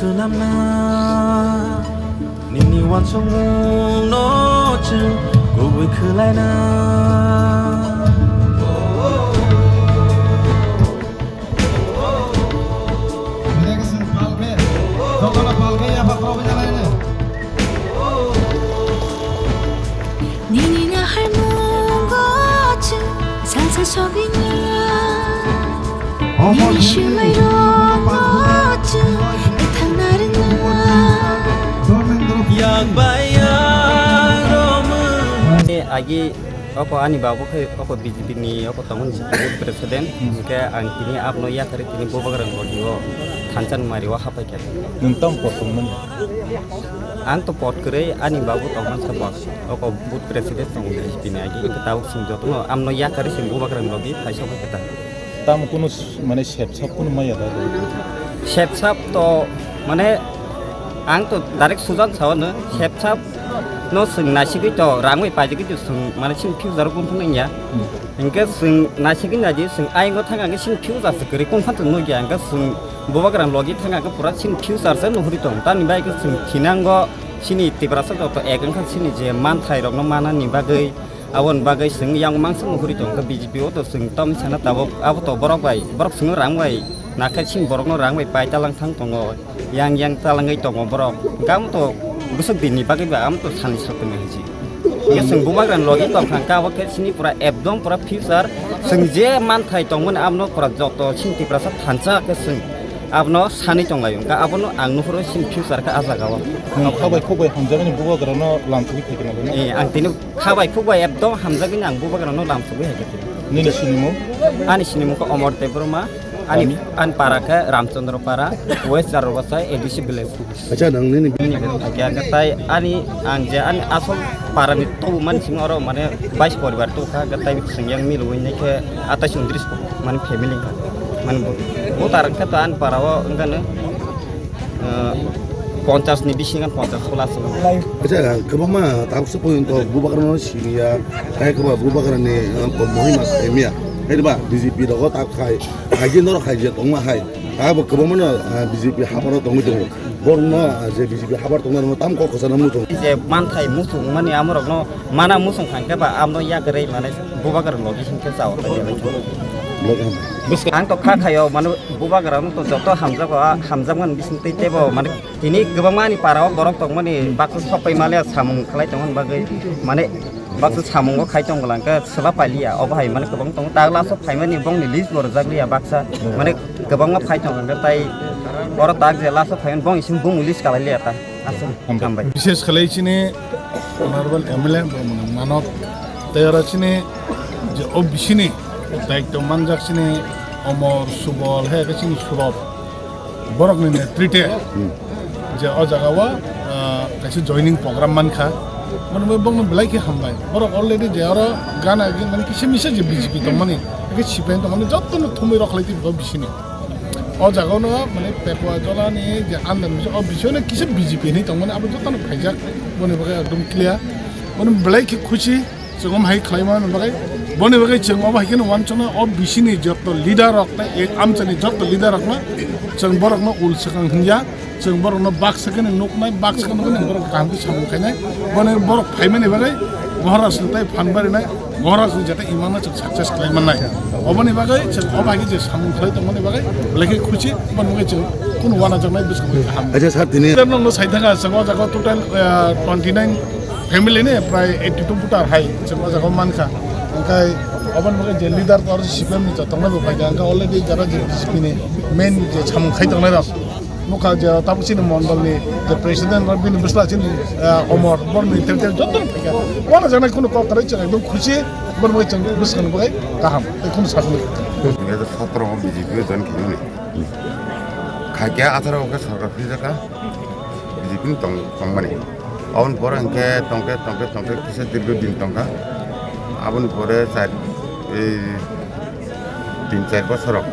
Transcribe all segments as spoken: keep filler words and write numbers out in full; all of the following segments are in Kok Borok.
Swnamna nini uansukmungno chwng kubui khwlaina. Nini naharmungo chwng salsa sogwina. Nini swmairokno chwng bwthangna rwna. Yak bai yak romwi. Agi oko ani babu khe oko B J P ni oko tongmani booth president, hwnkhe ang tini abno yakarwi tini Bubagra ni logi o thansa ni mari o hapai kha. Nwng tamo kosom mani? Ang to pot kwrwi ani babu tongmani sa bos. Oko booth president tongo B J P ni agi, hwnkhe tabuk chwng jotono amno yakarwi chwng Bubagra ni logi phaisa bai khe ta. Tamo kunu s-, mane sepsap kunu maya da? Sepsap to mane ang to direct sujan sao no, sepsap no chwng naisigwi to rang bai paijagwi to chwng mane chini future o bumphang nangya. Hmm. Hwnkhe chwng naisigwi naidi chwng ayang o thang ang chini future se kwrwi kung phan to nukya, hwnkhe chwng Bubagra ni logi thang ang pura chini future se nuhuri tong. Tamni bai khe chwng thinango chini Tiprasa joto ek wngkha chini je manthai rokno manani bagwi. Aboni bagwi chwng yang mangsa nuhuri tongkha B J P o to chwng tamo sana tabuk abo to borok bai, borok chwngno rang bai, nakhai chini borokno rang bai pai talang thang tongo, yang yang talangwi tongo borok. Hwnkhe amo to bwswk dinni bagwi ba amo to sani sotoni hinwi. Hwnkhe chwng Bubagra ni logi tongkha, hwnkhe abo khe chini pura ekdom pura future, chwng je manthai tongmani abono pura joto chini Tiprasa thansa khe chwng abono sanwi tonglaio, hwnkhe abono ang nuhuro chini future khe ah jaga o. Nwng kha bai khuk bai hamjakmani Bubagrano lamsogwi phaikha na? Eh, ang tini kha bai khuk bai ekdom hamjakgwi ang Bubagrano lamsogwi hai khe. Nini sinimung? Ani sinimung khe Omor Debbarma, ani, kami? Ani para khe Ramchandra Para, West Jarobasai A D C village. Acha, nang nini? Nini khe khe ang khe tai ani ang je ani asol para ni tubumani simi oro mane bais poribar tubukha, hwnkhe tai chwng yang milwi nai khe atais undris mane family kha. Mane bo, bo tar khe to ani para o wngkha no. Ah, ponchas ni bisingo ponchas plus. Acha, kwbangma tabuk se poyonto Bubagrano siniya, hai kwbangma Bubagrani, ah, mohima saimiya. Hai ba B J P rogo tak khai, hai je norok hai je tongma hai. Abo kwbangma no, ah, B J P haparo tongwi tongo. Borokno, ah, je B J P hapar tongma rokno tam kok kwchana muchung. Je manthai muchung mani amorokno mana muchung khankhe ba amno yakarwi mane Bubagra logi hinkhe chao ta. Ang to kha khayo mane Bubagrano to joto hamjago, ah, hamjakmani bisingtwi teibo mane tini kwbangma ani para o borok tongmani baksa sokpai maliya samung khlai tongmani bagwi mane baksa samungo khai tong bwlangkhe swla pailiya obo hai mane kwbang tongo tak last o phaimani bongni list bo rwjakliya baksa mane kwbangma phai tongo hwnkhe tai oro tak je last o phaimani bongni simi bongni list kalailiya ta aswk hambai. Bishes khlai chini Honorable M L A bo mwnang manok tei oro chini je O B C ni daityo manjak chini Omor Subol hai khe chini Surop borokni netrite je o jaga o, ah, kaisa joining program mankha. Mane bai bongno belai khe hambai. Borok already je oro gana mane kisa misa je B J P tongmani, khe C P I M tongmani jotono thumwi rok khlai tibiko bisini. O jaga no mane Pekwa Jolani je andar misa o bisini kisa B J P hinwi tongmani abo jotono phaijak. Boni bagwi ekdom clear. Bono belai khe khusi. Chwng omo hai khlaima bagwi, boni bagwi chwng omo hai kheno uansukna, o bisini jotto leader rok tei e amchaini jotto leader rokno chwng borokno ul swkang hwnya, chwng borokno baksa kheno nuknai, baksa kheno borok kaham khe samung khainai, boni borok phaimani bagwi Maharaj ni tei phan barinai, Maharaj ni jate imangno chwng success khlai mannai. Oboni bagwi chwng omo hai khe je samung khlai tongmani bagwi belai khe khusi, boni bagwi chwng kunu uanajaknai bwskango kaham. Acha sir, tini nokno sai thangkha, chwng o jaga total, ah, twenty nine family ni prai eighty two voter hai chwng o jaga mankha. Hwnkhe oboni bagwi je leader tor C P M ni joto tongnai bo phaikha, hwnkhe already jara je B J P ni main je samung khai tongnai rok nukha, je tabuk chini mondol ni je president rok bini bwsla chini, ah, Omor borni tel tel joto phaikha. Uanajaknai khunu kok kwrwi chwng ekdom khusi, borni bagwi chwng bwskango bagwi kaham tei khunu sakni. Dui hajar sotoro o B J P o join khaimani. Khaikhe atharo khe sorkar phrijak kha, B J P ni tong-, tongmani. Aboni pore hwnkhe tongkhe, tongkhe, tongkhe kisa dirgo din tongkha. Aboni pore char, ei, tin char bosor rok.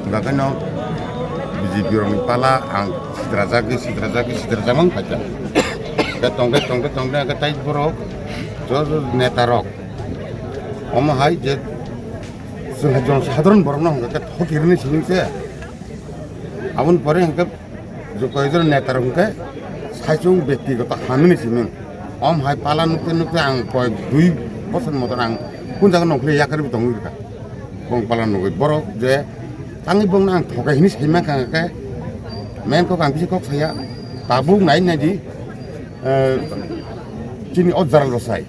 Hwnkhe no B J P rokni pala ang sidrajagwi, sidrajagwi, sidrajagwi phaikha. Hwnkhe tongkhe, tongkhe, tongkhe hwnkhe tai borok joto neta rok. Omo hai je chwng hai jon sadharon borokno hwnkhe thok rini simi se. Aboni pore hwnkhe Koyekjon neta rok hwnkhe saichung bektigoto hamini simi. Om hai pala nukte nukte ang koi dui bosor motor ang kun jaga nongkhorli yakarwi tongwi rwkha. Bong pala nugwi borok je tangwi bongno ang thokai hini sai mankha hwnkhe main kok ang kisa kok saya. Tabuk nai nai di, eh, chini o jaral bwsai.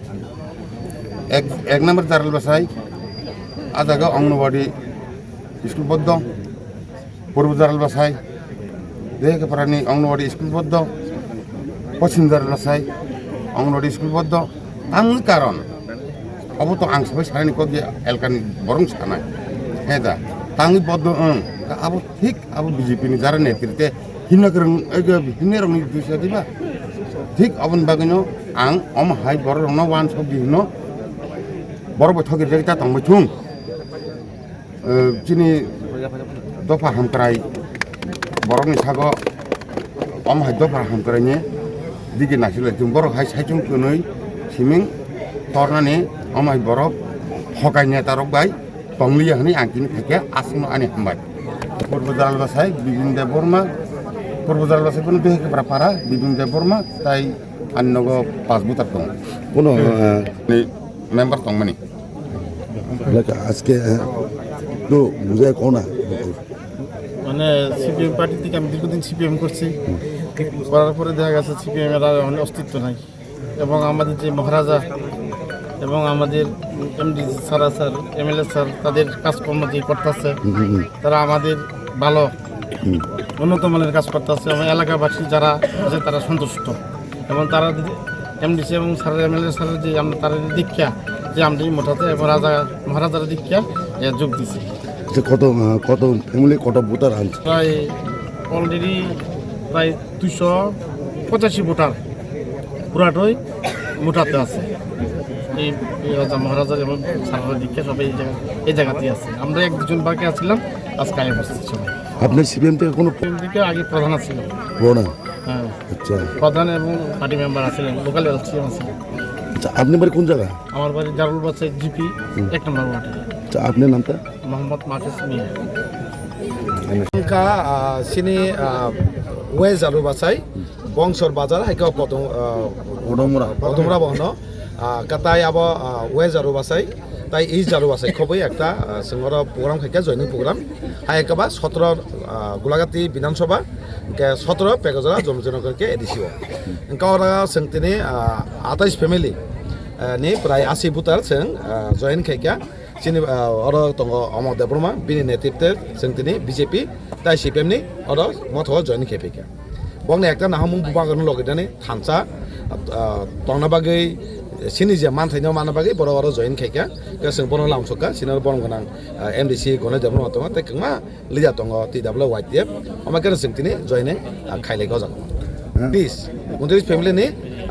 Ek, ek number jaral bwsai. A jaga Anganwadi school boddo. Purbo Jaral Bwsai, Dehekapara ni Anganwadi school boddo, Poschim Jaral Bwsai, Anganwadi school boddo, tangwi karon. Obo to ang sabai sanani kok je elkani borong sanai. He da, tangwi boddo wng, ka abo thik abo B J P ni jara netrite himna kwrwng, ego himna rokni duisa diba. Thik aboni bagwino ang omo hai borok rokno wansok di hino, borok bai thogir jagita tongbai thung. Eh, chini dopha hamkrai borokni sago omo hai dopha hamkraini digi nasilai chwng borok hai saichung kwnwi siming tornani omo hai borok hokai neta rok bai tongliya hwnwi ang tini phaikhe aswkno ani hambai. Purbo Jaral Bwsai Bibin Debbarma, Purbo Jaral Bwsai bono Dehekapara para Bibin Debbarma tai ani nogo pas butar tongo. Kono, eh, ni member tongmani. Like, আজকে, আহ, একটু বুঝায় কও না। মানে CPM party থেকে আমি দীর্ঘদিন সিপিএম করছি। করার পরে দেখা গেছে সিপিএম এর আর মানে অস্তিত্ব নাই। এবং আমাদের যে মহারাজা এবং আমাদের MD sir, sir, MLA sir, তাদের কাজকর্ম যে করতেছে, হুম, হুম, হুম। তারা আমাদের ভালো, হুম। উন্নত মানের কাজ করতেছে এবং এলাকাবাসী যারা আছে তারা সন্তুষ্ট। এবং তারা যদি এমডিসি এবং স্যার, এমএলএ স্যারের যে আমরা তারা দীক্ষা, যে আমরা এই মোটাতে এবং রাজা মহারাজার দীক্ষা এ যোগ দিছি। আচ্ছা, কত, আহ, কত ফ্যামিলি, কত ভোটার আনছে? প্রায় অলরেডি প্রায় দুইশো পঁচাশি ভোটার পুরাটাই মোটাতে আছে। এই, এই রাজা মহারাজার এবং স্যারের দীক্ষা সবাই এই জায়গা, এই জায়গাতেই আছে। আমরা এক দুজন বাকি আছিলাম, আজকে আমি বসছি সবাই। আপনার সিপিএম থেকে কোনো এদিকে আগে প্রধান আছিল। পুরোনো? হ্যাঁ। আচ্ছা। প্রধান এবং পার্টি মেম্বার আছিলেন, লোকাল এলসিএম আছিলেন। আচ্ছা, আপনি বাড়ি কোন জায়গা? আমার বাড়ি জারুল বাসাই জিপি হুম। এক নম্বর ওয়ার্ডে। আচ্ছা, আপনার নামটা? মোহাম্মদ মাহফুজ মিয়া। Wngkha, ah, chini, ah, West Jaru Bachai, Bongsor Bazar, hai khe Podom-, ah, Podomra. Podomra bo hwno. Ah, katai abo, ah, West Jaru Bachai, tai East Jaru Bachai khobwi ekta, ah, chwng oro program khaikha, joining program. Hai khe ba sotro, ah, Gulagati Bidhan Sabha, hwnkhe sotro Pekajora Jomjinagar khe A D C o. Hwnkhe oro chwng tini, ah, atais family, ah, ni prai asi voter chwng, ah, join khaikha. Chini, ah, oro tongo Amar Debbarma, bini netrite chwng tini B J P tai C P M ni oro motho join khe phaikha. Bongni ekta nahamung bubagrano logi dani thansa, ah, tongna bagwi, chini je manthaino manna bagwi borok oro join khaikha. Khe chwng bono lamsokha, chini oro borom gwnang, ah, M D C Ganesh Debbarma tongo, tei kwbangma leader tongo, T W Y T F, omo khe chwng tini join, ah, khailai o jaga. Hmm. Bis, untris family ni,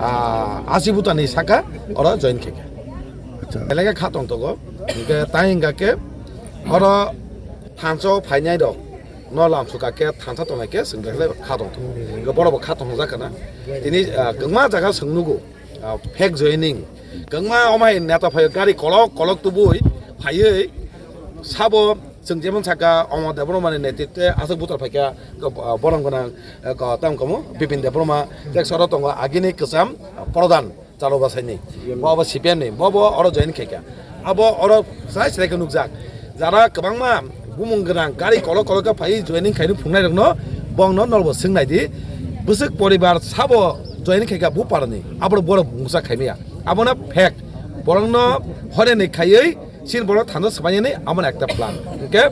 ah, asi butani saka oro join khaikha. Acha. Belai khe kha tong tongo. Hwnkhe tai hwnkha khe oro thansa o phainai rok no lamsokha khe thansa tongnai khe chwng belai kha tong tongo. Hwnkhe borok bo kha tong jak kana. Tini, ah, kwbangma jaga chwng nugo, ah, fake joining. Kwbangma omo hai neta phaio gari kolok kolok tubui phaiwi sabo chwng jemon saka Amar Debbarma ni netrite aswk buthar phaikha, ah, borom gwnang, ah, tamo kamo Bipin Debbarma, tek soro tongo agini kwcham, ah, prodhan. Chalo basaini, bo abo C P M ni, bo bo oro join khaikha. Abo oro sai sai khe nukjak. Jara kwbangma bumung gwnang gari kolok kolok khe phai joining khaini phungnai rokno bongno nolbo swngnai di. Bwswk poribar sabo joining khaikha bu parani, abo borok mungsa khaimaya. Abono fake. Borokno horeni khaiwi sin borok thanda swbainani amo ekta plan. Hwnkhe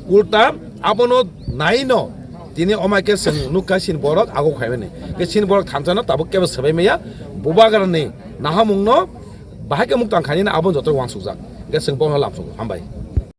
ulta abono naino tini omai khe chwng nukha sin borok ago khaimani. Khe sin borok thansa no tabuk kebo swbai maya. Bubagrani nahamungno bahai khe muktang khainani abo joto wansukjak. Hwnkhe chwng bono lamsugo. Hambai.